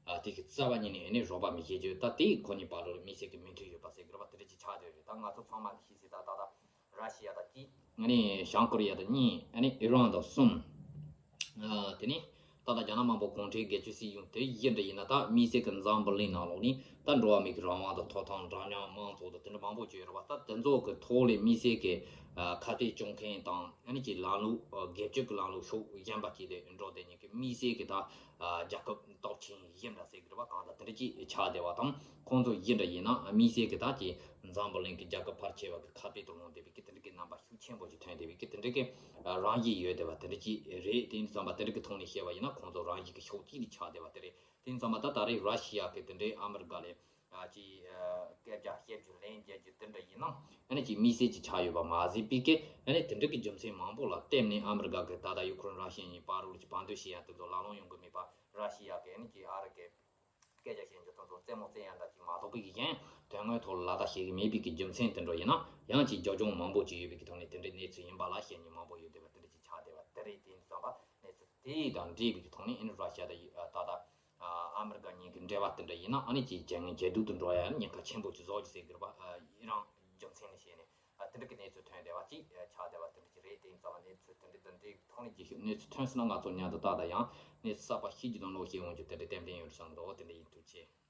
ཨ་དེ་གི་རྩ་བ་ཉིད་ནས་ཨ་ནི་རོགས་པ་མི་བྱེད་རྒྱུ། ད་དེ་ཁོ་གཉིས་བར་དུ་དམིགས་བསལ་གྱི་མོས་མཐུན་ཡོད་པ་ཟེར་གི་རེད་བ། དེ་འདྲ་ཅིག་ཆགས་བསྡད་ཡོད་རེད། ད་ང་ཚོ་ཚང་མ་གིས་ཤེས་གསལ་ལྟར་ད་ལྟ་ར་ཤི་ཡ་དང་གཅིག་ཨ་ནི་བྱང་ཀོ་རི་ཡ་དང་གཉིས། ཨ་ནི་ཨི་རན་དང་གསུམ། ཨ་དེ་ནི་ད་ལྟ་རྒྱ་ནག་དམར་པོ་གུང་ཁྲན་སྒེར་གཅོད་སྲིད་གཞུང་དེ་གཞི་འདྲ་ཡིན་ན། ད་དམིགས་བསལ་གྱི་འཛམ་བུ་གླིང་ནང་ལོགས་ནས་ད་འགྲོ་བ་མིའི་གི་རང་དབང་དང་ཐོབ་ཐང་འདྲ་མཉམ་དམངས་གཙོ་དང་དེ་འདྲ་མང་པོ་བརྗོད་ཡོད་རེད་བ། ད་དེ་ཚོ་གི་ཐོག་ལས་དམིགས་བསལ་གྱི་ཨ་ཁ་གཏད་གཅོག་མཁན་དང་། ཨ་ནི་ཅིག་ལམ་ལུགས་ཨ་སྒེར་གཅོད་ཀྱི་ལམ་ལུགས་ཕྱོགས་གཞན་པ་ཅིག་ལ་འགྲོ་བསྡད་མཁན་གྱི་དམིགས་བསལ་གྱི་ད་ཨ་རྒྱལ་ཁབ་སྟོབས་ཆེན་གཞན་འདྲ་ཟེར་གྱི་རེད་བ། གང་ལྟར་དེ་འདྲ་ཅིག་ཆགས་བསྡད་པ་དང་། ཁོང་ཚོ་གཞི་འདྲ་ཡིན་ན་དམིགས་བསལ་གྱི་ད་ཅིག་འཛམ་བུ་གླིང་གི་རྒྱལ་ཁབ་ཕལ་ཆེ་བ་གི་ཁ་གཏད་དུ་ལངས་བསྡད་པའི་གི་དེ་འདྲ་གི་རྣམ་པ་ཤུགས་ཆེན་པོ་ཞིག་ཐོན་བསྡད་པའི་གི་དེ་འདྲ་གི་རང་བཞིན་ཡོད་བསྡད་པ་དེ་འདྲ་ཅིག་རེད། དེ་ཡིན་ཙམ་པ་དེ་འདྲ་གི་ཐོག་ནས་བཤད་པ་ཡིན་ན་ཁོང་ཚོ་རང་བཞིན་གི་ཕྱོགས་གཅིག་ནས་ཆགས་བསྡད་པ་དེ་རེད། དེ་ཡིན་ཙམ་པ་ད་ད་རེས་ར་ཤི་ཡ་གི་དེ་འདྲའི་ཨ་མི་རི་ཀ་ལ་ཨ་ཅིག་ཨ་སྐད་རྒྱག་བཤད་རྒྱུ་ལན་རྒྱག་རྒྱུ་དེ་འདྲ་ཡིན་ན། ཨ་ནི་ཅིག་དམིགས་བསལ་ཅིག་ཆགས་ཡོད་པ་མ་ཟད་པའི་གི་ཨ་ནི་དེ་འདྲ་གི་རྒྱུ་མཚན་མང་པོ་ལ་བརྟེན་ནས་ཨ་མི་རི་ཀ་གི་ད་ལྟ་ཡུ་ཁུ་རེན་ར་ཤི་ཡ་གཉིས་བར་དུ་ཅིག་བར་འདུམ་བྱེད་ཡ་དེ་ཚོ་ལག་ལེན་ཡོང་གི་མེད་པ། ར་ཤི་ཡ་གི་ཨ་ནི་ཅིག་ཨ་རི་གི་སྐད་ སྐད་ཆ་བཤད་རྒྱུ་དེ་ཚོ་རྩེད་མོ་རྩེ་ཡ་འདྲ་ཅིག་མ་གཏོགས་པའི་གཞན་དོན་དངོས་ཐོག་ལ་ལ་དག་བཤད་གི་མེད་པའི་གི་རྒྱུ་མཚན་དེ་འདྲ་ཡིན་ན་ཡང་ཅིག་རྒྱབ་ལྗོངས་མང་པོ་ཅིག་ཡོད་པའི་གི་ཐོག་ནས་དེ་འདྲའི་གནས་ཚུལ་ཡིན་པ་ལ་བཤད་མཁན་མང་པོ་ཡོད་བསྡད་པ་དེ་འདྲ་ཅིག་ཆགས་བསྡད་པ་དེ་རེད། དེ་ཡིན་ཙམ་པ་གནས་ཚུལ་དེ་དང་འབྲེལ་བའི་གི་ཐོག་ནས་ཨ་ནི་ར་ཤ་དང་ད་ལྟ་ཨ་མི་རི་ཀ་གཉིས་ཀྱི་འབྲེལ་བ་དེ་འདྲ་ཡིན་ན་ཨ་ནི་ཅིག་ཇེ་ངན་ཇེ་སྡུག་ཏུ་འགྲོ་ཡ་ཉེན་ཁ་ཆེན་པོ་ཅིག་བཟོ་རྒྱུ་ཟེར་གི་རེད་པ། ཨ་ཡི་རང་རྒྱུ་མཚན་ནས་བཤད་ནས་ཨ་དེ་འདྲ་གི་གནས་ཚུལ་ཐོན་བསྡད་པ་ཅིག་ཆགས་བསྡད་པ་དེ་འདྲ་ཅིག་རེད། དེ་ཡིན་ཙམ་པ་གནས་ཚུལ་དེ་འདྲ་དང་འབྲེལ་བའི་ཐོག་ནས་རྒྱུ་ཤུགས་གནས་ཚུལ་ཐོན་སོང་ན་ང་ཚོ་མཉམ་དུ་ཏག་ཏག་ཡང་གནས་ཚུལ་གསར་པ་ཤེས་རྒྱུ་དང་ཀློག་ཤེས་ཡོང་རྒྱུ་དེ་འདྲ་ཏན་ཏན་ཡོད་བསམ་འདུག་དེ་འདྲ་ཡིན། ཐུགས་རྗེ་ཆེ།